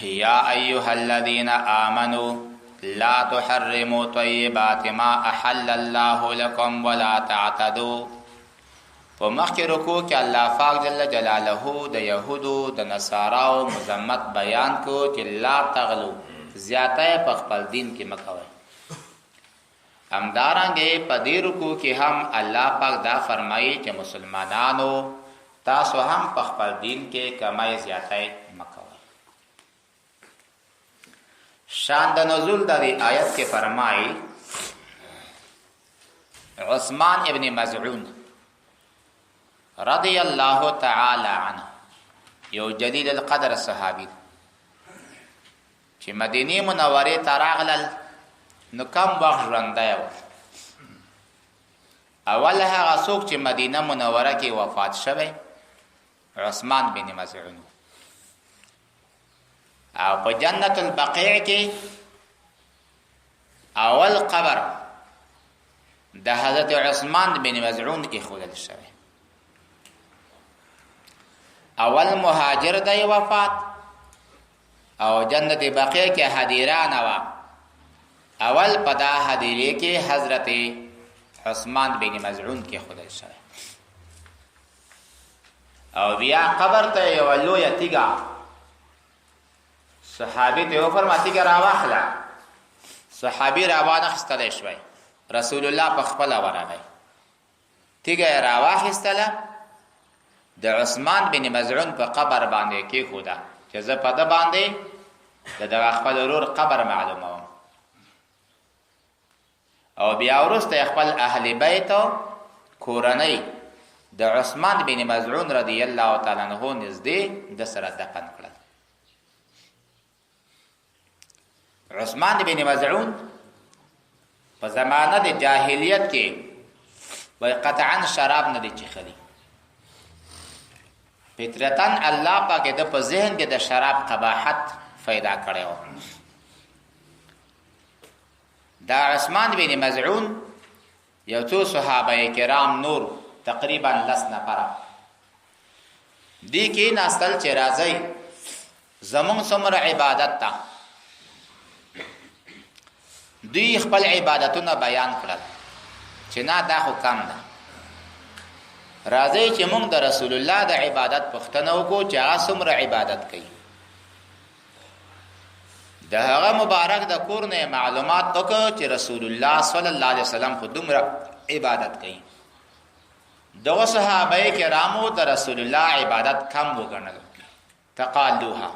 یا ایها الذین آمنو لا تحرموا طیبات ما احل الله لكم ولا تعتدوا. په مخکې رکوع کې الله پاک جل جلاله د يهودو د نصاراو مذمت بیان کو چې لا تغلو، زیاته په خپل دین کې مکوئ. همدارنګه په دې رکوع کې هم الله پاک دا فرمایي چې مسلمانانو تاسو هم په خپل دین کې کمای زیاته مکوئ. شان د نزول د دې آیت کې فرمایي عثمان ابن مزعون رضی الله تعالی عنه یو جلیل القدر صحابي چې مدینه منوره ته راغلل نو کم وخت ژوندی و. اول هغه څوک چې مدینه منوره کې وفات شوی عثمان بن مزعون، او په جنت البقیع کې اول قبر د حضرت عثمان بن مزعون ایښودل شوی. اول مهاجر دی وفات، او جنت بقیع کې هدیره نه وه. اول په دا هدیرې کې حضرت عثمان بن مزعون کې خودل شوی، او بیا قبر ته یوه لویه تیږه صحابي ته وفرما تیږه راواخله. صحابي راوانخستلی شوی، رسول الله په خپله ورغی، تیږه یې راواخیستله د عثمان بن مزعون په قبر باندې کېښوده چې زه په ده باندې د دغه خپل ورور قبر معلوموم. او بیا وروسته خپل اهل بیت کورنۍ د عثمان بن مزعون رضی الله تعالی عنہ نږدې د سره دفن کړل. عثمان بن مزعون په زمانه د جاهلیت کې وای قطعا شراب نه دي چخلي، فطرتا الله پاک د په ذهن کې د شراب قباحت پیدا کړی و. دا عثمان بن مزعون یو څو صحابه کرام نور تقریبا لس نفره دی کې ناستل چې راځي زمونږ څومره عبادت ته. دوی خپل عبادتونه بیان کړل چې نه دا خو کم ده، راځي چې مونږ د رسول الله د عبادت پوښتنه وکړو چې هغه څومره عبادت کوي. د هغه مبارک د کور نه معلومات وکړو چې رسول الله صلی الله علیه وسلم خو دومره عبادت کوي. دغه صحابه کرامو د رسول الله عبادت کم وګڼل، تقالوها.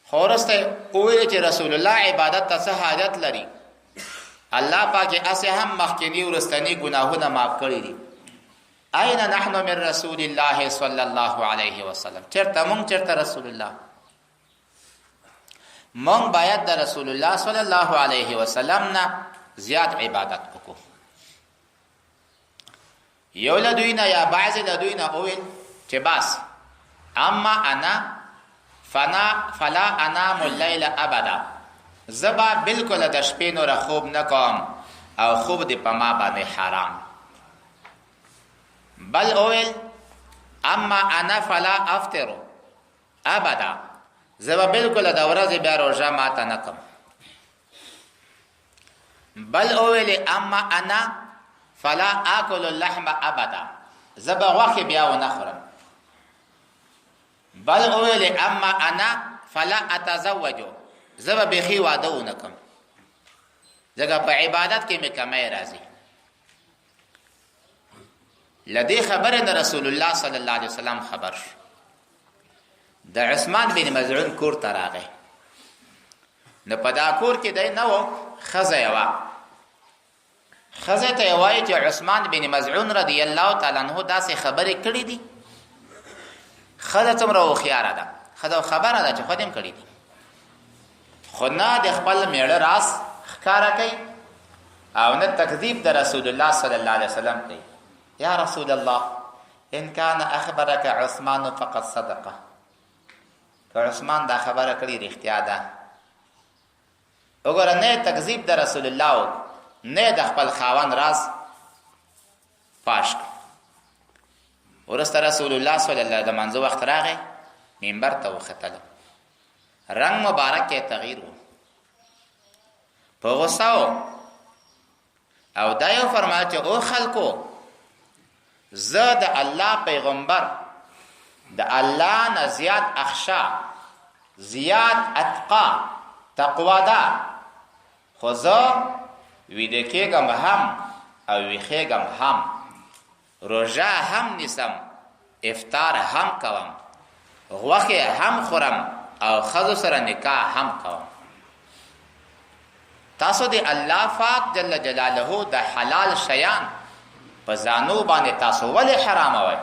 خو وروسته وویل چې رسول الله عبادت ته څه حاجت لري، الله پاک اسې هم مخکینی ورستنی ګناهونه معاف کړي دي. اين نحن من رسول الله صلی الله علیه وسلم، چرته مونږ چرته رسول الله. مونږ باید د رسول الله صلی الله علیه وسلم نه زیات عبادت وکړو. یو له دوی نه یا بعضې له دوی نه وویل چې بس اما انا فنا فلا انام الليل ابدا، زه به بالکل د شپې نوره خوب نه کوم او خوب دې په ما باندې حرام. بل اویل اما انا فلا افطر ابدا، زه به بالکل د ورځې بیا روژه ماته نه کوم. بل اویل اما انا فلا اكل اللحم ابدا، زه به غوښې بیا ونه خورم. بل اویل اما انا فلا اتزوج، زه به بیخي واده ونه کوم، ځکه په عبادت کې مې کمی راځي. لدې خبرې نه رسول الله صلی الله علیه وسلم خبر شو. د عثمان بن مزعون کور ته راغی، نو په دا کور کې دی نه و، ښځه یې وه. ښځې ته یې وایي چې عثمان بن مزعون رضی الله تعالی عنه داسې خبرې کړې دي. ښځه څومره هوښیاره ده، ښځه خبره ده چې خود یې هم کړې دي، خو نه د خپل مېړه راز ښکاره کوي او نه تکذیب د رسول الله صلی الله علیه وسلم کوي. یا رسول الله ان کان اخبرک عثمان فقد صدقه، که عثمان دا خبره کړې رښتیا ده. وګوره نه تکذیب د رسول الله وکړ، نه د خپل خاوند راز پاش کړ. ورسته رسول الله صلی الله علیه وسلم د منځه وخت راغی، منبر ته وختلو. رنگ مبارک کې تغییر وو، په غوسه و او دا یو فرمایل چې او خلکو، زه د الله پیغمبر د الله نه زیات اخشا، زیات اتقا، تقوا ده، خو زه ویده کېږم هم او ویښېږم هم، روژه هم نیسم، افطار هم کوم، غوښې هم خورم او ښځو سره نکاح هم کوم. تاسو د الله پاک جل جلاله د حلال شیان په ځانو باندې تاسو ولې حراموئ؟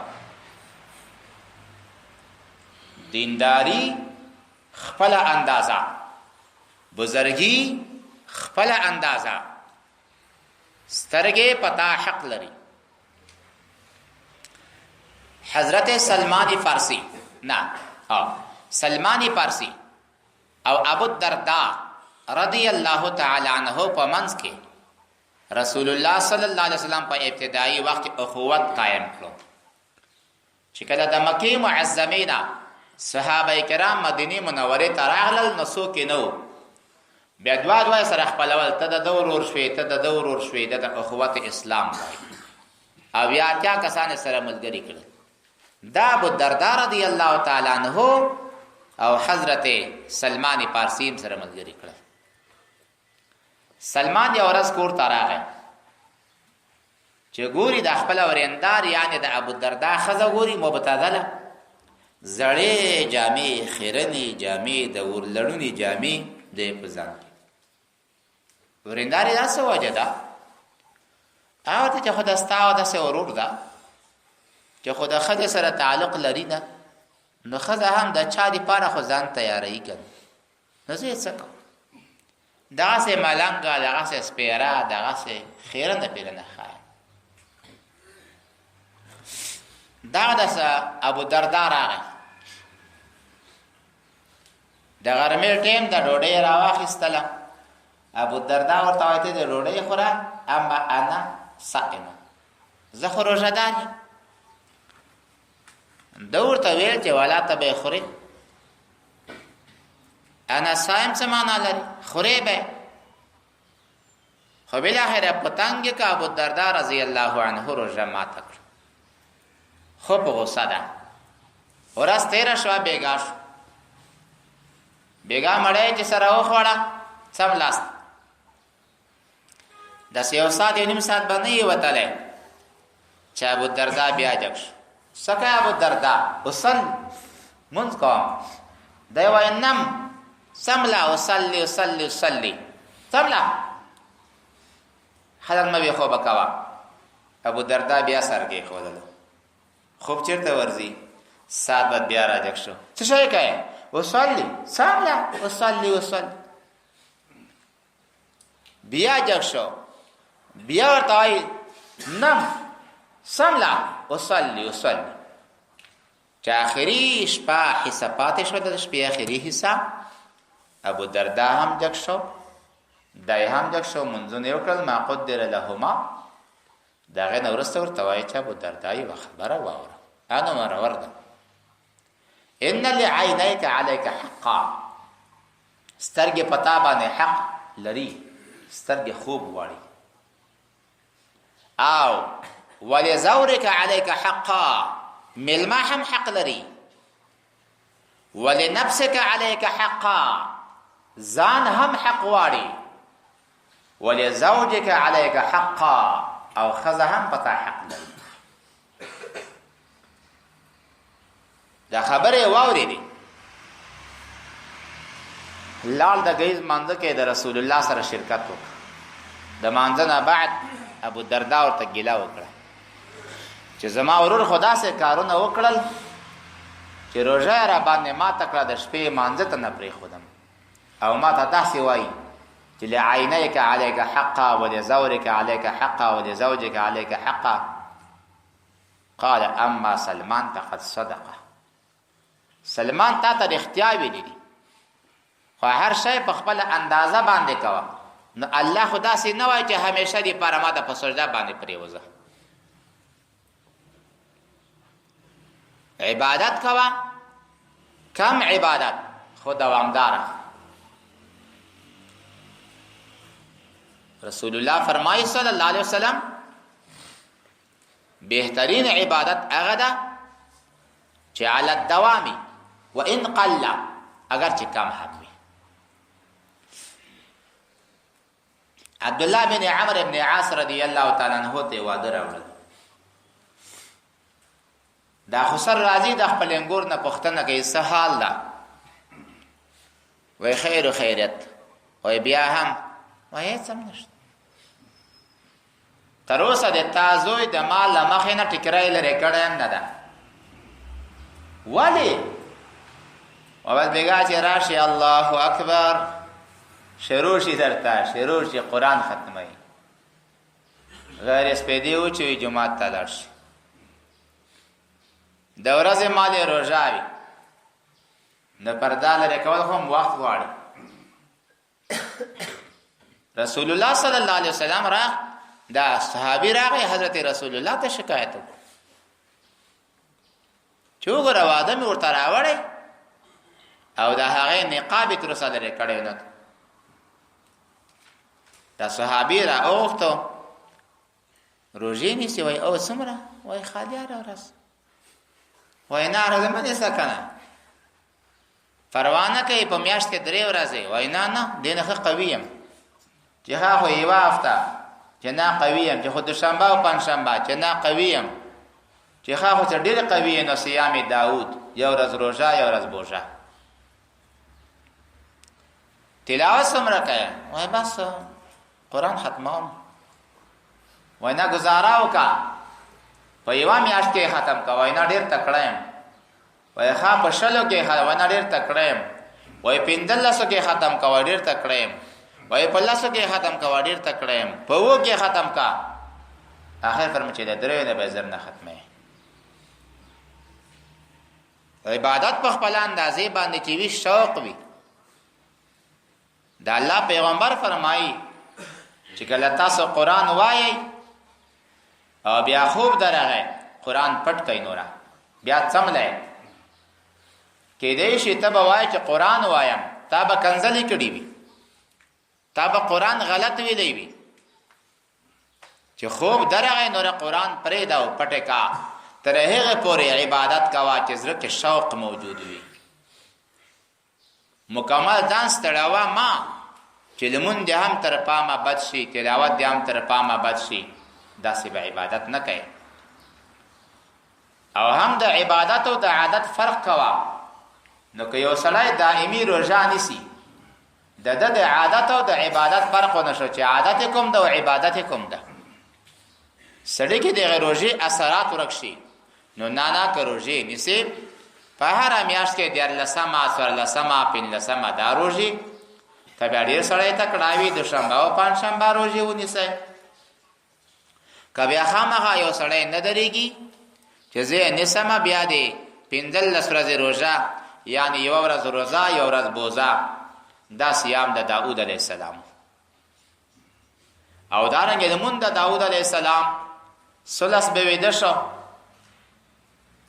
دینداری خپل اندازه، بزرګي خپل اندازه، سترګې پتا حق لري. حضرت سلمان فارسی نه او سلمان فارسی او ابو الدرداء رضی الله تعالی عنہ په منځ کې رسول الله صلی الله علیه وسلم په ابتدایي وخت کې اخوت قائم کړو. چې کله د مکې معظمې نه صحابه کرام مدینه منورې ته راغلل نو څوک یې نه وو، بیا دوه دوه سره خپلول، ته د ده ورور شوې، ته د ده ورور شوې، ده ته اخوت اسلام وایي. او یا 80 کسان یې سره ملګري کړل. دا ابو الدرداء رضی الله تعالی عنہ او حضرت سلمان پارسی هم سره ملګري کړل. سلمان یو ورځ کور ته راغی چې ګوري د خپل ورېندار یعنې د ابو الدرداء ښځه ګوري مبتذله، زړې جامې، خیرنې جامې، د ورلړونې جامې دی په ځان کې. ورېندار یې دا څه وجه ده؟ هغه ته چې خو د ستا او داسې ورور ده چې خو د ښځې سره تعلق لري نه، نو ښځه هم د چا دپاره خو ځان تیاروي که نه، نو زه یې څه کوم؟ دغسې ملنګه، دغسې سپیره، دغسې خیرنه پیرنه ښایي. دغه داسې ابو دردا راغی، د غرمې ټیم د ډوډۍ راواخیستله. ابو الدرداء ورته وایي ته د ډوډۍ خوره، اما انا صائم، زه خو روژهدار یم. ده ورته ویل چې والا ته به یې خورې، انا صائم څه معنا لري؟ خورې به. خو بالاخره په تنګ کې ابو الدرداء رضی الله عنه روژه ماته کړه، خو په غوسه ده. ورځ تېره شوه، بېګا شو، بېګا مړی چې سره وخوړه سملاست، داسې یو ساعت یو نیم ساعت به نه یې وتلی چې ابو الدرداء بیا جګ شو. څه کوې ابو الدرداء؟ اصل مونځ کوم. دی وایي نم سملا اصلي اصلي اصلي سملا، خلک مه بې خوبه کوه. ابو الدرداء بیا سر کېښودلو، خوب چېرته ورځي؟ ساعت بعد بیا راجګ شو، څه شی کوې؟ اصلي سملا اصلي اصلي. بیا جګ شو، بیا ورته وایي نم سملا اصلي اصلي. چې آخري شپه حصه پاتې شوه، د شپې آخري حصه، ابو دردا هم جګ شو، دی هم جګ شو، منځونه یې وکړل، ما قدر لهما. د هغې نه وروسته ورته وایي چې ابو دردا یوه خبره واوره، انا مرور ده، ان لعینیک علیک حقا، سترګې په تا باندې حق لري، سترګې خوب غواړي، او ولزورک علیک حقا، میلمه هم حق لري، ولنفسک علیک حقا، ځان هم حق غواړي، ولزوجک علیک حقا، او ښځه هم په تا حق لري. دا خبره یې واورېدې، لاړ د ګیز مانځه کې د رسول الله سره شرکت وکړ. د مانځه نه بعد ابو دردا ورته ګیله وکړه چې زما ورور خو داسې کارونه وکړل چې روژه یې راباندې ماته کړه، د شپې مانځه ته نه پرېښودم، او ما ته داسې وایي چې لعینیک علیک حقا ولزورک علیک حقا ولزوجک علیک حقا. قال اما سلمان فقد صدقه، سلمان تا ته رښتیا ویلي دي، خو هر شی په خپله اندازه باندې کوه. نو الله خو داسې نه وایي چې همیشه دپاره ما ته په سجده باندې پرېوځه، عبادت کوه، کم عبادت خو خو دوامداره. رسول الله فرمایي صلی الله علیه وسلم، بهترین عبادت هغه ده چې علی الدوام وان قل، اگر چې کم هم وي. عبد الله بن عمرو بن عاص رضی الله تعالی عنہ ته واده راوړل. دا خسر راضی د خپل انګور نه پوښتنه کوي، څه حال ده؟ وای خیر خیریت. وای بیا هم؟ وای هېڅ هم نشته. تر اوسه د تا زوی د ما له مخې نه ټیکری لرې کړی هم نه ده. ولې؟ او بس بېګا چې راشي الله اکبر شروع شي، درته شروع شي قرآن ختموي، غیر سپېدې وچوي، جومات ته لاړ شي، د ورځې مال یې روژه وي، نو پرده لرې کول خو هم وخت غواړي. رسول الله صلی الله علیه وسلم را دا صحابي راغی، حضرت رسول الله ته شکایت وکړ چې وګوره واده مې ورته راوړی او د هغې نقاب یې تر اوسه لرې کړی نه. دا صحابي را وغوښتو، روژې نیسي؟ وایي او څومره؟ وایي خالي هره ورځ. وایي نه، هره ورځ مه نیسه که نه، پروا نه کوي، په میاشت کې 3 ورځې. وایي نه نه، دې نه ښه قوي یم، چې ښه خو یوه هفته، چې نه قوي یم، چې خو دوشنبه او پنجشنبه، چې نه قوي یم، چې ښه خو چې ډېر قوي یم نو صیام داود، یو ورځ روژه یو ورځ بوژه. تلاوت څومره کوې؟ وایي بس قرآن ختموم. وایي نه، ګزاره وکړه، په یوه میاشت کې ختم که. وایي نه، ډېر تکړه یم. وایي ښه، په 20 کې ختم. وایي نه، ډېر تکړه یم. وایي 15 کې ختم که. وایي ډېر تکړه یم. وایي په 10 کې ختم که. وایي ډېر تکړه یم. په 7 کې ختم که. اخر فرمایي چې د دریو نه به زر نه ختموي. عبادت په خپل اندازې باندې چې وي، شوق وي. د الله پیغمبر فرمایي چې کله تاسو قرآن وایئ او بیا خوب درغی، قرآن پټ کړئ، نوره بیا څملی. کېدای شي ته به وایې چې قرآن وایم، تا به کنځلې کړي وي، تا به قرآن غلط ویلی وي. چې خوب درغی نور قرآن پرېږده او پټې کا، تر هغې پورې عبادت کوه چې زړه کې شوق موجود وي. مکمل ځان ستړوه ما چې لمونځ دې هم تر پامه بد شي، تلاوت دې هم تر پامه بد شي، داسې به عبادت نه کوي. او هم د عبادت او د عادت فرق کوه. نو که یو سړی دایمي روژه نیسي، د ده د عادت او د عبادت فرق ونه شو چې عادت کوم ده او عبادت کوم ده، سړی کې د روژې اثرات ورک شي، نو نه نه، که روژې نیسي په هره میاشت کې 13مه، 14مه، 15مه دا روژې، که بیا ډېر سړی تکړه وي دوشنبه او پنجشنبه روژې ونیسئ. که بیا خامخا یو سړی نه درېږي چې زه یې نیسم، بیا دې 15 ورځې روژه، یعنی یوه ورځ روزه یوه ورځ بوزه، دا صیام د داود علیه السلام. او دارنګه د مونږ د داود علیه السلام سلس به ویده شو،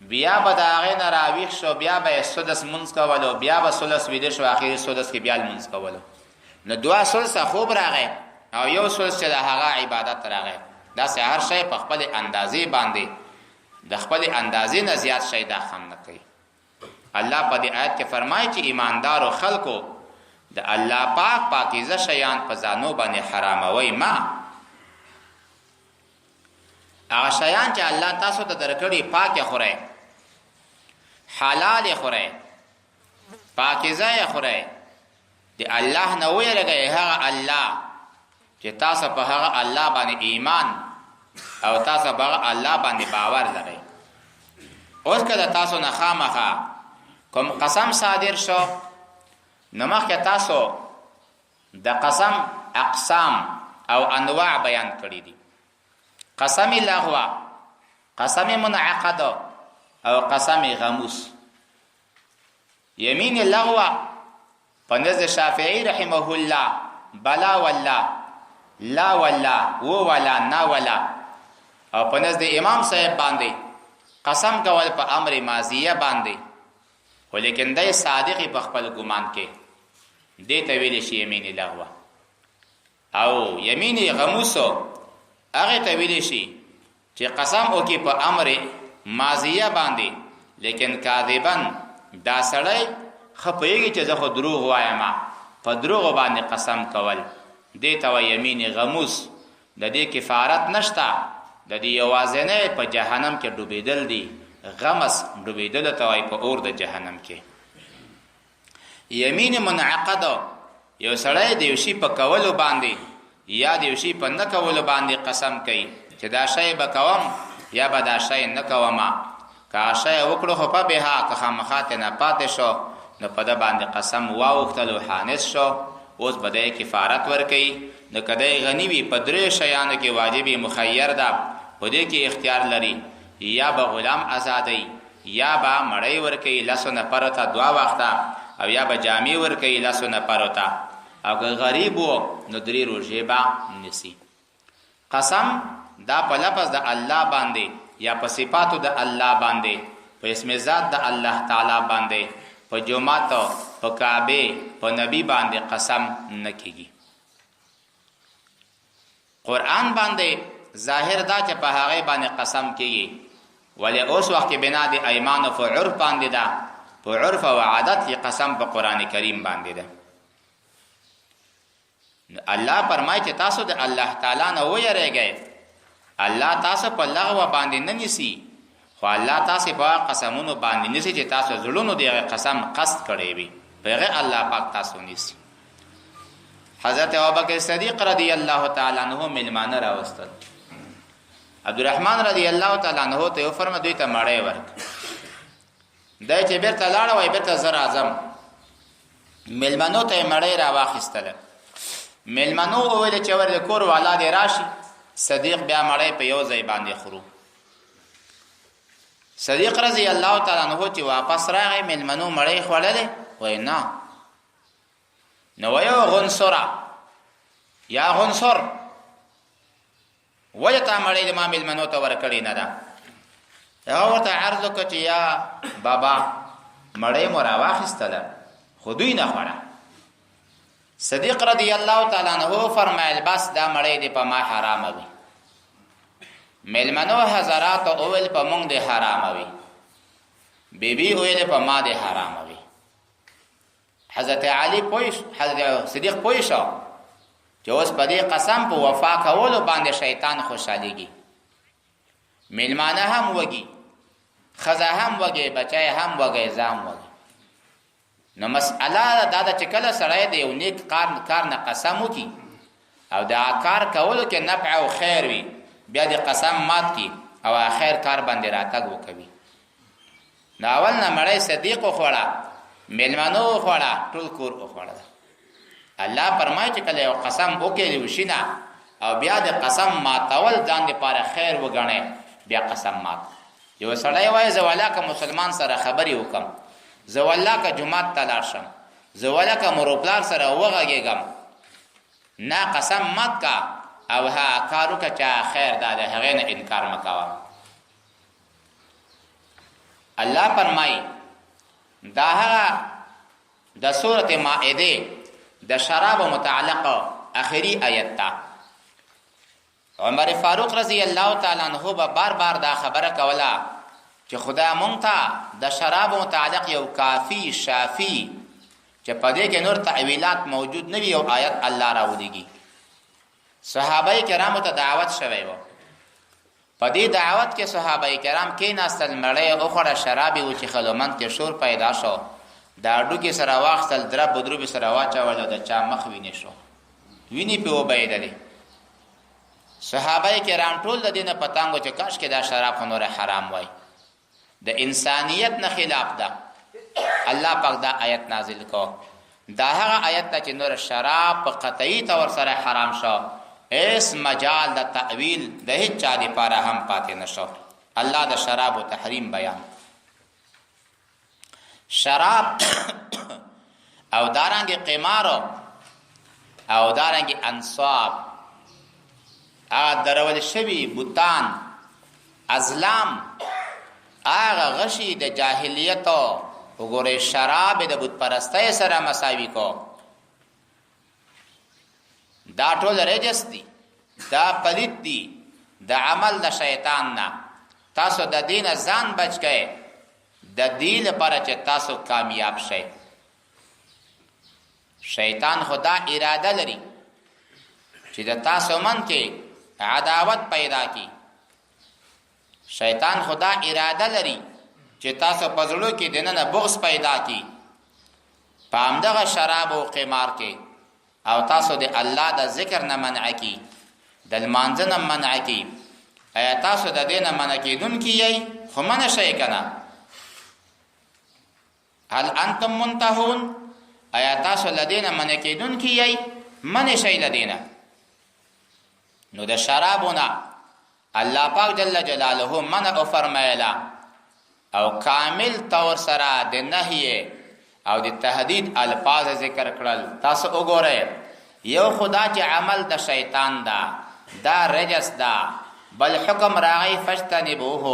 بیا به د هغې نه راویښ شو، بیا به یې سدس مونځ کولو، بیا به سلس ویده شو، اخري سدس کې بیا لمونځ کولو. نو 2 سلسه خوب راغی او یو سلس چې د هغه عبادت راغی. داسې هر شی په خپلې اندازې باندې، د خپلې اندازې نه زیات شی دا خم نه کوي. الله په دې آیت کې فرمایي چې ایماندارو خلکو د الله پاک پاکیزه شیان په ځانو باندې حراموي ما. هغه شیان چې الله تاسو ته درکړي پاک خورئ، حلال خورئ، پاکیزه یې خورئ. د الله نه ویریږئ، هغه الله چې تاسو په هغه الله باندې ایمان او تاسو په هغه الله باندې باور لرئ. اوس که د تاسو نه خامخا کوم قسم صادر شو، نو مخکې تاسو د قسم اقسام او انواع بیان کړي دي: قسم لغوه، قسم منعقد او قسم غموس. یمین لغوه په نزد شافعي رحمه الله بلا والله، لا والله، و ولا، نا ولا، او په نزد امام صاحب باندې قسم کول په امر ماضیه باندې. خو لیکن دی صادق په خپل ګمان کې، دې ته ویل شي یمین لغوه. او یمین غموس هغه ته ویل شي چې قسم وکي په امر ماضیه باندې، لیکن کاذبا، دا سړی خپېږي چې زه خو دروغ وایم، په دروغ باندې قسم کول دې ته وایي یمین غموس. د دې کفارت نشته، د دې یوازنی په جهنم کې ډوبېدل دي. غمس ډوبېدل ته وایي په اور د جهنم کې. یمین منعقد، یو سړی د یو شي په کولو باندې یا د یو شي په نه کولو باندې قسم کوي چې دا شی به کوم یا به دا شی نه کوم. که شی وکړو خو په بها، که خامخا ترې نه پاتې شو نو په ده باندې قسم واوښتل او حانث شو، اوس به دی کفارت ورکوي. نو که دی غني وي په درې شیانو کې واجب مخیر ده، په دې کې اختیار لري، یا به غلام ازادوي، یا به مړۍ ورکوي لسو نفرو ته دوه وخته، او یا به جامې ورکوي لسو نفرو ته، او که غریب و نو درې روژې به نیسي. قسم دا په لفظ د الله باندې یا په صفاتو د الله باندې، په اسم ذات د الله تعالی باندې، په جومات، په کعبه، په نبی باندې قسم نه کیږي. قرآن باندې ظاهر دا چې په هغه باندې قسم کیږي، ولې اوس وخت کې بنا د ایمان په عرف باندې ده، په عرف او عادت کې قسم په قرآن کریم باندې ده. الله فرمایي چې تاسو د الله تعالی نه ویریږئ، الله تاسو په لغوه باندې نه نیسي، خو الله تاسو په قسمونو باندې نیسي چې تاسو زړونو دغه قسم قصد کړی وي، په هغه الله پاک تاسو نیسي. حضرت ابوبکر صدیق رضی الله تعالی عنہ ملمانه راوستل، عبدالرحمن رضی الله تعالی عنہ ته یو فرما دوی ته مړی ورک دی چې بیرته لاړ وای، بیرته زر اعظم ملمنو ته مړی را واخیستله. ملمنو وویل چې ور د کور والا دی راشي، صدیق بیا مړی په یو ځای باندې خورو. صدیق رضی الله تعالی عنہ چې واپس راغی، ملمنو مړی خوړلې؟ وای نه. نو یو غنصره یا غنصر، ولې تا مړی د ما مېلمنو ته ورکړې نه ده؟ هغه ورته عرض وکړ چې یا بابا مړی مو راواخیستله خو دوی نه خوړه. صدیق رضی الله تعالی عنہ فرمایل بس دا مړی دې په ما حرامه وي. مېلمنو حضرات وویل په مونږ دې حرامه وي، بیبي وویل په ما دې حرامه وي. حضرت علی پوه، حضرت صدیق پوه شو چې اوس په دې قسم په وفا کولو باندې شیطان خوشحالېږي. میلمانه هم وږي، ښځه هم وږی، بچی هم وږی، ځان وږی. نو مسئله دا ده چې کله سړی د یو نیک کار نه قسم وکړي او د کار کولو کې نفع او خیر وي، بیا د قسم مات کړي او خیر کار باندې راتګ وکوي. نو اول نه مړی صدیق وخوړه، میلمنو وخوړه، ټول کور وخوړه. الله فرمایي چې کله یو قسم وکړي د وشي نه او بیا د قسم ماتول ځان دپاره خیر وګڼي، بیا قسم مات. یو سړی وایي زه والله که مسلمان سره خبرې وکم، زه والله که جومات ته لاړ شم، زه والله که مور پلار سره وغږېږم، نه قسم مات کا او هغه کار وکړه چې خیر دا د هغې نه انکار مه کوه. الله فرمایي دا هغه د سورت مائده د شراب متعلق اخري آیت ده. عمر فاروق رضی الله تعالی عنہ به بار بار دا خبره کوله چې خدا مونږ ته د شراب متعلق یو کافی شافی چې په دې کې نور تأویلات موجود نه وي یو آیت الله راولېږي. صحابه کرامو ته دعوت شوی و، په دې دعوت کې صحابه کرام کېناستل، مړی یې وخوړه، شراب یې وچښل، منځ کې شور پیدا شو، دا هډوکي سره واخیستل، درب درب یې سره واچول او د چا مخ وینې شو، وینې پرې وبهېدلې. صحابه کرام ټول د دې نه په تنګ وو چې کاشکې دا شراب خو نور حرام وای، د انسانیت نه خلاف ده. الله پاک دا آیت نازل کو، دا هغه آیت ته چې نور شراب په قطعي طور سره حرام شو، اس مجال د تأویل د هیڅ چا لپاره هم پاتې نشو. الله د شراب او تحریم بیان شراب او دارنګ قمار او دارنګ انصاب، هغه درول شوي بوتان، ازلام، هغه غشي د جاهلیت وګورئ، شراب د بت پرستۍ سره مساوي کو. دا ټول رجس دي، دا پلیت دي د عمل د شیطان نه. تاسو د دین ځان بچ کړئ، د دې لپاره چې تاسو کامیاب شئ. شیطان خدا اراده لري چې د تاسو من کې عداوت پیدا کی. شیطان خدا اراده لري چې تاسو په زړه کې دننه بغض پیدا کی په همدغه شراب او قمار کې، او تاسو د الله د ذکر نه منع کی، د لمانځه نه منع کی. ایا تاسو د دې نه منع کېدونکي یئ؟ خو منع شئ که نه؟ هل انتم منتهون؟ ایا تاسو له دې نه منع کېدونکي یئ؟ منع شئ له دې نه. نو د شرابو نه الله پاک جل جلاله منع وفرمایله، او کامل طور سره د نهی او د تهدید الفاظ ذکر کړل. تاسو وګورئ، یو خدا چې عمل د شیطان دا، دا رجس دا، بل حکم راغی فاجتنبوه،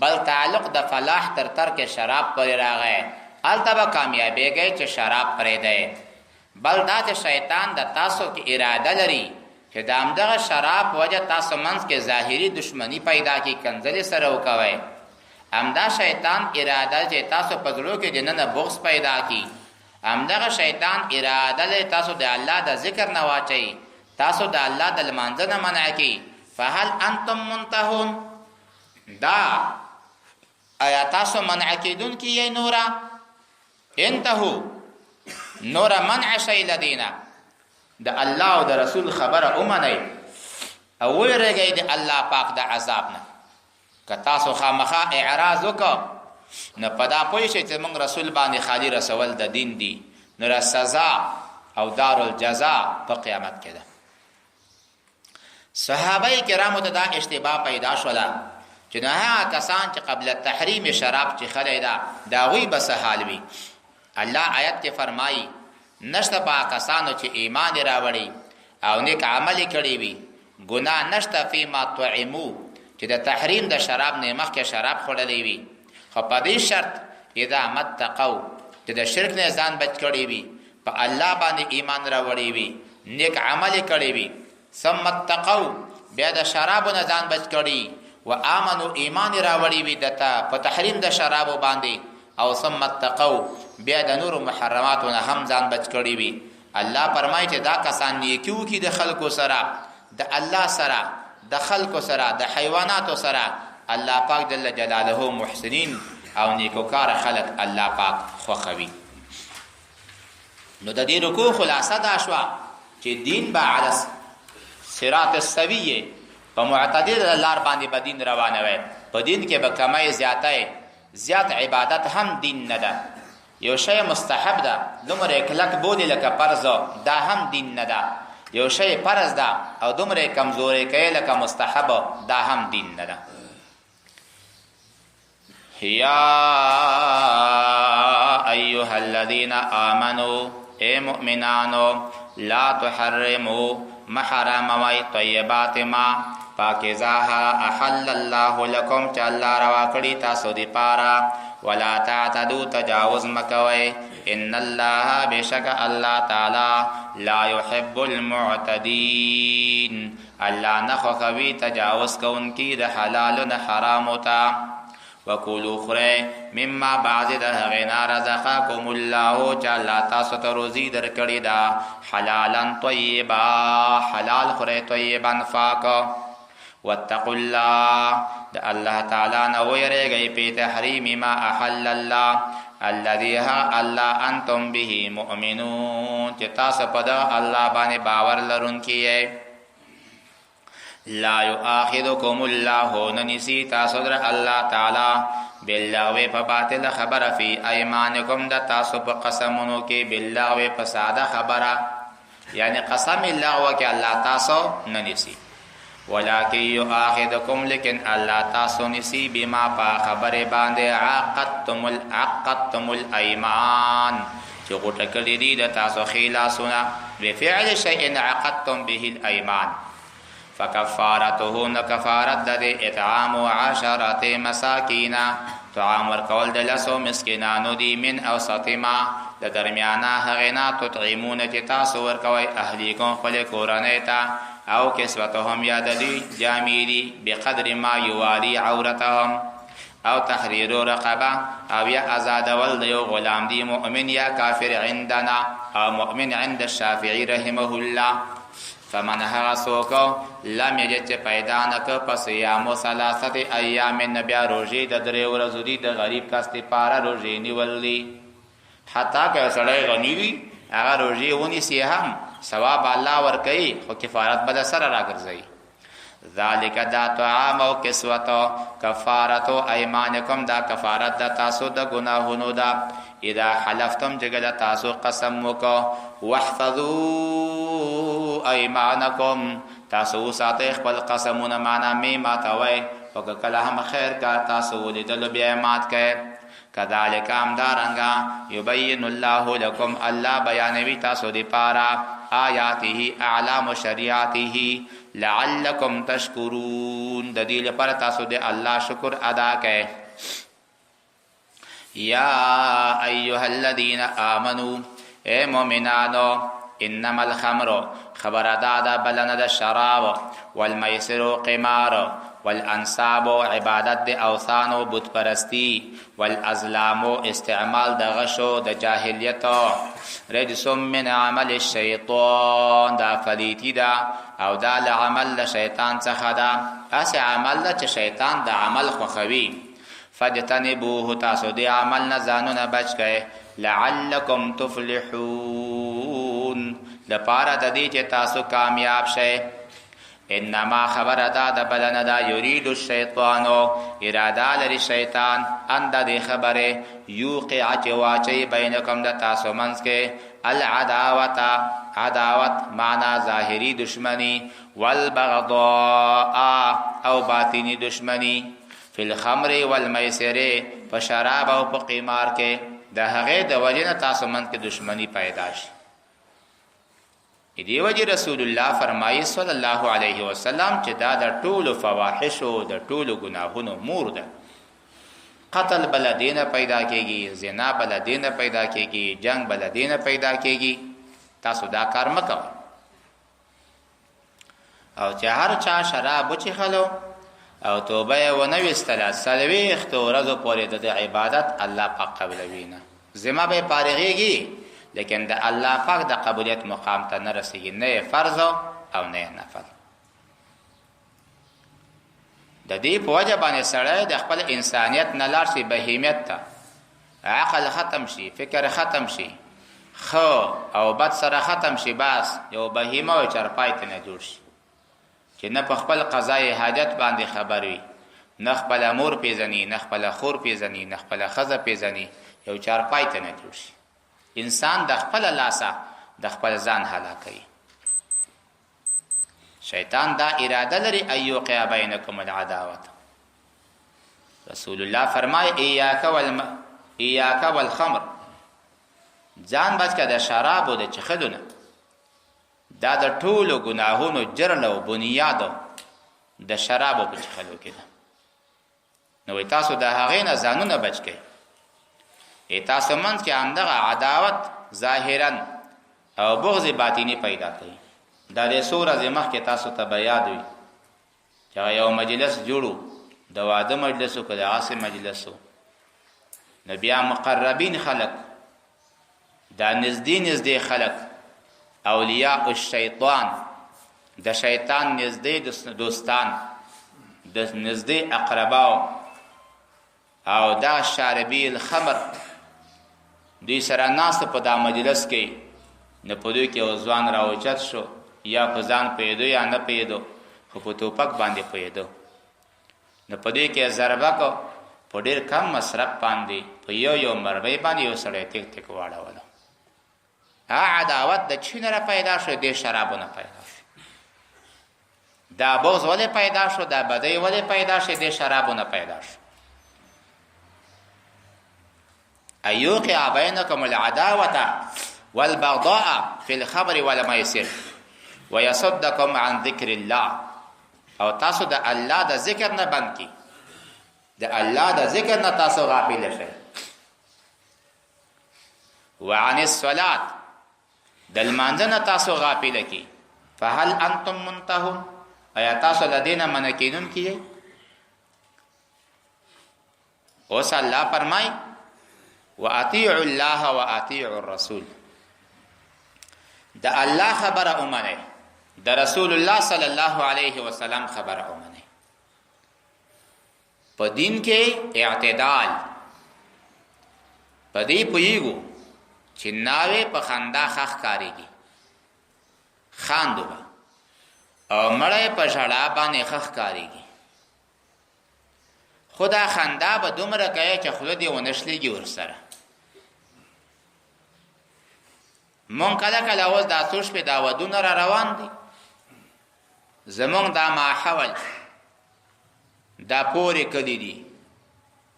بل تعلق د فلاح تر ترک شراب پورې راغی، هلته به کامیابېږئ چې شراب پرېږدئ. بل دا چې شیطان د تاسو کې اراده لري چې د همدغه شراب وجه تاسو منځ کې ظاهري دشمني پیدا کړي، کنځلې سره وکوئ. همدا شیطان اراده چې تاسو په زړو کې دننه بغض پیدا کړي. همدغه شیطان اراده لري تاسو د الله د ذکر نه واچوي، تاسو د الله د لمانځه نه منع کړي. فهل انتم منتهون؟ دا آیا تاسو منع کېدونکي یئ؟ نوره انتهو، نوره منع شئ له دې نه. د الله او د رسول خبره ومنئ او ویرېږئ د الله پاک د عذاب نه. که تاسو خامخا اعراض وکړ نو په دا پوه شئ چې موږ رسول باندې خالي رسول د دین دي، نو را سزا او دارالجزا په قیامت کې ده. صحابه کرامو ته دا اشتباه پیدا شوله چې نو هغه کسان چې قبل تحریم شراب چې خلی ده، د هغوی به څه حال وي؟ الله آیت کې فرمایي، نشته په کسانو چې ایمان یې راوړي او نیک عمل یې کړی وي ګناه نشته فیما طعمو، چې د تحریم د شراب نه مخکې شراب خوړلی وي، خو په دې شرط اذا متقو، چې د شرک نه ځان بچ کړی وي، په الله باندې ایمان راوړی وي، نیک عمل یې کړی وي، ثم اتقو، بیا د شرابو نه ځان بچ کړي، و آمنو، ایمان یې راوړی وي دته په تحریم د شرابو باندې، او ثم اتقو، بیا د نورو محرماتو نه هم ځان بچ کړي وي. الله فرمایي چې دا کسان نیکي وکړي د خلکو سره، د الله سره، د خلکو سره، د حیواناتو سره، الله پاک جل جلاله محسنین او نیکوکار خلک الله پاک خوښوي. نو د دې رکوع خلاصه دا شوه چې دین به علی صراط السویه، په معتدل لار باندې به دین روانه وي. په دین کې به کمی زیاتی، زیات عبادت هم دین نه ده. یو شی مستحب ده، دومره کلک بولي لکه فرض، دا هم دین نه ده. یو شی فرض ده او دومره کمزورې کوي لکه مستحب، دا هم دین نه ده. یا ایها الذین آمنو، اے مؤمنانو، لا تحرمو، محرموي طیبات ما، پاکیزه، احل الله لکم، چې الله روا کړی تاسو دی پاره. ولا تعتدو، تجاوز مکوئ. ان الله، بشک الله تعالی، لا يحب المعتدين، الله نه خوښوي تجاوز کوونکي د حلال نه حرامو ته. وکولو، خورئ، مما، بعض د هغې نه، رزقکم الله، چې الله تاسو ته روزي درکړې ده، حلالا طیبا، حلال خورئ، طیبا، فاک. واتقوا الله، د الله تعالی نه ویریږئ، په تحریم ما احل الله، الذي ها الله انتم به مؤمنون، چې تاسو په دغه الله باندې باور لرونکي یئ. لا یؤاخذکم الله، ننسی تاسو در الله تعالی، باللغو، په باطل خبره، فی ایمانکم، د تاسو په قسمونو کې. باللغو، په ساده خبره، یعنی قسم لغو کې الله تاسو ننسی. ولکن یؤاخذکم، لیکن الله تاسو نسی، بما، په خبره باندې، عقدتم الایمان، چې غوټه کړی دي د تاسو خلاصونه، بفعل شیء عقدتم به الایمان. فکفارته، نو کفارت د دې، اطعام عشرة مساکین، طعام ورکول د لسو مسکینانو دی، من اوسط ما، د درمیانه هغې نه، تطعمون، چې تاسو ورکوئ، اهلیکم، خپلې کورنۍ ته، او کسوتهم، یا د دوی جامې دي، بقدر ما یوالي عورتهم، او تحریر رقبه، او یا آزادول د یو غلام دی، مؤمن یا کافر عندنا، او مؤمن عند الشافعی رحمه الله. فمن، هغه څوک، لم یجد، چې پیدا نه که، فصیام ثلاثه ایام، بیا روژې د درې ورځو دي. د غریب کس لپاره روژې نیول دي. حتی که سړی غني وي، هغه روژې ونیسي هم ثواب الله ورکوي، خو کفارت به سره راګرځوي. ذالک، دا طعام او کسوت، کفارت ایمانکم، دا کفارت د تاسو د ګناهونو دا، اذا حلفتم، چې کله تاسو قسم وکړو. واحفظوا ایمانکم، تاسو وساتئ خپل قسمونه، معنا می ماتوي، او کله هم خیر کا تاسو ولیدل بیا مات کړئ. کذالک، همدارنګه، یبین الله لکم، الله بیانوي تاسو دی پاره، آیاته، اعلام شریعته، لعلکم تشکرون، د دې لپاره تاسو د الله شکر ادا کړئ. یا ایها الذین آمنو، اے مؤمنانو، انما الخمر، خبر ادا ده بلنه د شراب، والمیسر، قمار، والانصاب، عبادت د اوثانو، بت پرستی، والازلام، استعمال د غشو د جاهلیت، رجس من عمل الشیطان، دا فلیتی ده او دا له عمل د شیطان څخه ده، هسې عمل ده چې شیطان د عمل خوښوي. فاجتنبوه، تاسو دې عمل نه ځانونه بچ کړئ، لعلکم تفلحون، لپاره د دې چې تاسو کامیاب شئ. انما، خبر ادا د بلنه دا، یرید الشیطان، اراده لري شیطان، ان، د دې خبره، یوقع، چې واچي، بینکم، د تاسو منځ کې، العداوت، عداوت معنا ظاهری دشمنی، والبغضاء، او باطنی دشمنی، فی الخمر والمیسر، په شراب او په قمار کې، د هغه د وجې نه تاسو منځ کې دشمنی پیدا شي. دی وجه رسول الله فرمایي صلی الله علیه وسلم چې دا د ټولو فواحشو، د ټولو ګناهونو مور ده. قتل بل دینه پیدا کیږي، زنا بل دینه پیدا کیږي، جنگ بل دینه پیدا کیږي. تاسو دا کار مکوئ. او چې هر چا شراب وچښلو او توبه یې ونه ویستله، 40 ورځو پورې د عبادت الله پاک قبلوي نه. ذمه به فارغېږي، لیکن د الله پاک د قبولیت مقام ته نه رسیږي، نه فرض او نه نفل. د دې په وجه باندې سړی د خپل انسانیت نه لاړ شي بهیمیت ته، عقل ختم شي، فکر ختم شي، ښه او بد سره ختم شي، بس یو بهیمه او چرپای ته نه جوړ شي چې نه په خپل قضای حاجت باندې خبر وي، نه خپل مور پیژني، نه خپل خور پیژني، نه خپل ښځه پیژني، یو چارپای ته نه جوړ شي. انسان د خپل لاسه د خپل ځان هلاکوي. شیطان دا اراده لري، ان یوقع بینکم العداوت. رسول الله فرمای: ایاک والخمر، ځان بچ که د شرابو د چښلو نه. دا د ټولو ګناهونو جرل او بنیاد د شرابو په چښلو کې ده. نو تاسو د هغې نه ځانونه بچ کړئ. ای تاسو منځ کې همدغه عداوت ظاهرا او بغض باطینی پیدا کوي. دا د څو ورځې مخکې تاسو ته به یاد وي چې یو مجلس جوړو، د واده مجلس او که د عاصم مجلس، نو بیا مقربین خلق، دا نږدې نږدې خلق، اولیاء الشیطان، د شیطان نږدې دوستان، د نږدې اقرباو، او دا شاربی الخمر دوی سره ناست په دا مجلس کې. نو په دوی کې یو ځوان راوچت شو، یا په ځان پوهېدو یا نه پوهېدو، خو په توپک باندې پوهېدو. نو په دوی کې ضربه کو، په ډېر کم مصرف باندې په یو یو مرمۍ باندې یو سړی تک تک واړولو. هغه عداوت د چی نه را پیدا شو؟ د شرابو نه پیدا شو. دا بغض ولې پیدا شو؟ دا بدی ولې پیدا شو؟ د شرابو نه پیدا شو. ان یوقع بینکم العداوة والبغضاء فی الخمر والمیسر ویصدکم عن ذکر الله، او تاسو د الله د ذکر نه بند کی. د الله د ذکر نه تاسو غافل شئ. وعن الصلاه، د لمانځه نه تاسو غافل کی. فهل انتم منتهون، ایا تاسو د دینه منع کیدونکي یئ؟ اوس الله فرمای واطیعوا الله واطیعوا الرسول. د الله خبره ومنئ، د رسول الله صلی الله علیه وسلم خبره ومنئ. په دین کې اعتدال، په دې پوهیږو چې ناوې په خندا ښه ښکارېږي، خاندو به، او مړی په ژړا باندې ښه ښکارېږي، خو دا خندا به دومره کوي چې خوله دې ونه شلېږي ورسره. مونږ کله کله اوس دا څو شپې دا ودونه را روان دي، زمونږ دا ماحول دا پورې کلي دي،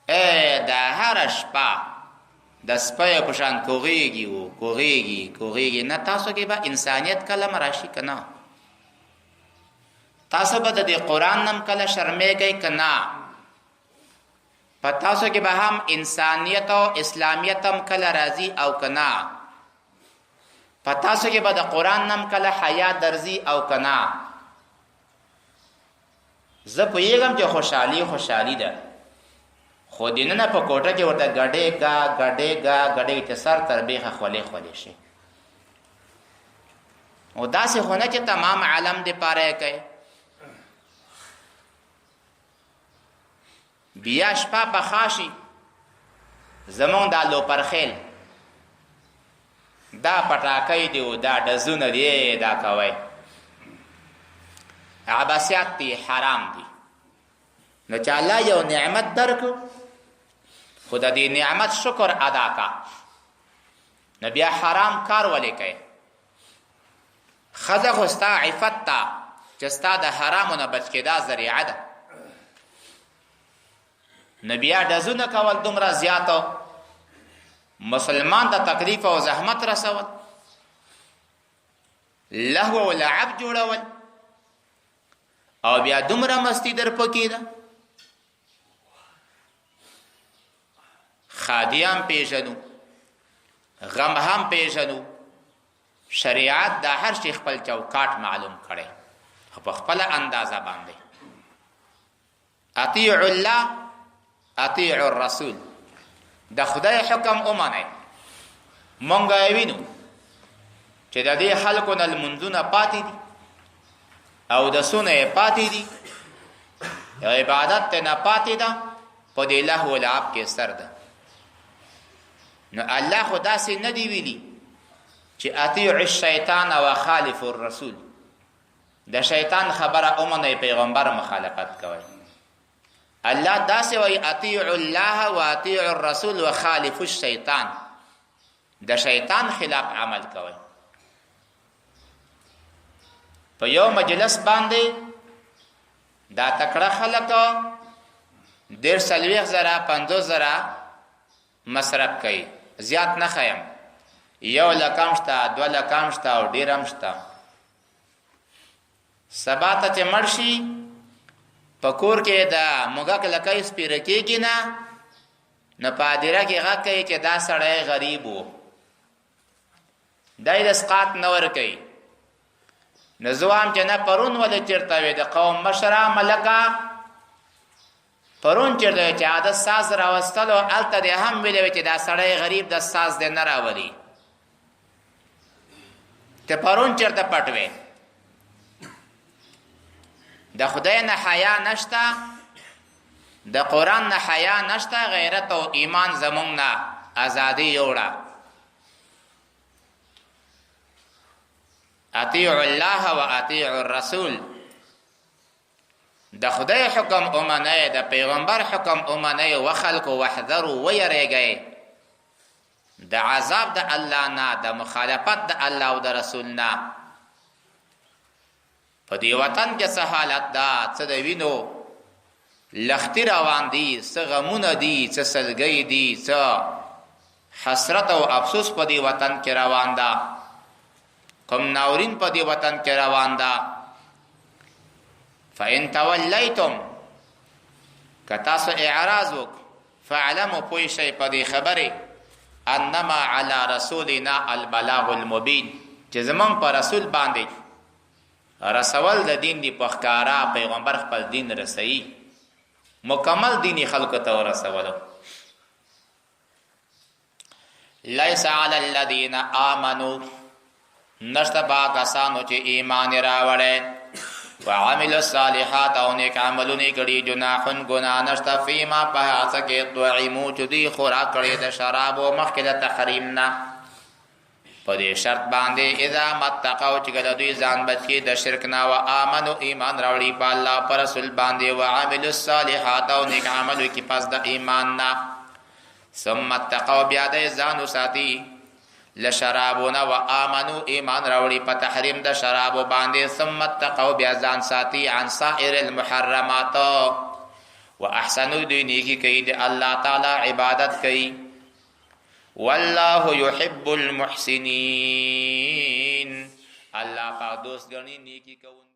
ای دا هره شپه د سپیو په شان کوغېږي و کوغېږي کوغېږي. نه تاسو کې به انسانیت کله راشي که نه؟ تاسو به د دې قرآن نم کله شرمېږئ که نه؟ په تاسو کې به هم انسانیت او اسلامیت هم کله راځي او که نه؟ په تاسو کې به د قرآن نم کله حیا درځي او که نه؟ زه پوهېږم چې خوشحالي خوشحالي ده، خو دننه په کوټه کې ورته ګډې ګا ګډې ګا ګډې چې سر تر بیخه خولې خولې شي. او داسې خو نه چې تمام عالم دې پاره کوي. بیا شپه پخا شي، زمونږ دا لوپرخیل دا پټاکۍ دی او دا ډزونه دی، دا کوي عباسیات دی، حرام دی. نو چې الله یو نعمت درکو، خو د دې نعمت شکر ادا کا، نو بیا حرام کار ولې کوي؟ ښځه خو ستا عفت ته چې ستا د حرامو نه بچ کېدا ذریعه ده، نو بیا ډزونه کول دومره زیات مسلمان ته تکلیف او زحمت رسول، لهو او لعب جوړول، او بیا دومره مستی در پکې ده. خادي هم پیژنو، غم هم پیژنو، شریعت د هر شي خپل چوکاټ معلوم کړي، خو په خپل اندازه باندې. اطیع الله اطیع الرسول، د خدای حکم ومنئ. مونږ یې وینو چې د دې خلکو نه لمونځونه پاتې دي او د سونه یې پاتې دي، عبادت ته نه پاتې ده، په دې لهو لعب کې سر ده. نو الله خو داسې نه دی ویلي چې اطیع الشیطان او خالف الرسول، د شیطان خبره ومنئ، پیغمبر مخالفت کوئ. الله داسې وایي اطیع الله و اطیع الرسول و خالف الشیطان، د شیطان خلاف عمل کوئ. په یو مجلس باندې دا تکړه خلک 43 زره 50 زره مصرف کوي، زیات نه ښیم، 1 لک هم شته، 2 لک هم شته او ډېر هم شته. سبا ته چې مړ شي، په کور کې د موږک لکۍ سپیره کېږي نه، نو په هدیره کې غږ کوي چې دا سړی غریب و، دی د اسقاط نه ورکوي. نو زه وایم چې نه، پرون ولې چېرته وې د قوم مشره ملکه؟ پرون چېرته وې چې عادت ساز راوستلو؟ هلته دې هم ویلی وی چې دا سړی غریب د ساز دې نه راولي. ته پرون چېرته پټ وې؟ د خدای نه حیا نشته، د قرآن نه حیا نشته، غیرت او ایمان زمونږ نه ازادي یوړه. اطیع الله و اطیع الرسول، د خدای حکم ومنئ، د پیغمبر حکم ومنئ. وخلکو واحذروا، ویریږئ د عذاب د الله نه، د مخالفت د الله او د رسول نه. په دې وطن کې څه حالت ده، څه د وینو لښتي روان دي، څه غمونه دي، څه سلګۍ دي، څه حسرت او افسوس په دې وطن کې روان ده، کوم ناورین په دې وطن کې روان ده. فإن تولیتم، که تاسو اعراض وک، فعلموا، پوه شئ په دې خبرې، انما علی رسولنا البلاغ المبین، چې زمونږ په رسول باندې رسول د دین دی په ښکارا. پیغمبر خپل دین رسوي، مکمل دیني خلکو ته ورسولو. ليس على الذين آمنوا، نشته با کسانو چې ایمان راوړی، وعملوا الصالحات، او نیک عملونه کړي، جناح، ګنا نشته، فيما، په هغه کې، طعمو، چې دوی خوراک کړي د شرابو مخکې د تحریم نه، په دې شرط باندې، اذا متقوا، چې کله دوی ځان بچ کړي د شرک نه، او امنو، ایمان راوړي په الله پر رسول باندې، وعملوا الصالحات، او نیک عمل وکړي پس د ایمان نه، ثم اتقوا، بیا د ځان وساتي لشرابونه، و امنو، ایمان راوړي په تحریم د شرابو باندې، ثم اتقوا، بیا ځان ساتي، عن سائر المحرمات، واحسنوا، دوی نیکی کوي، د الله تعالی عبادت کوي، والله يحب المحسنين، الله پاک دوست غني نیکی کوي.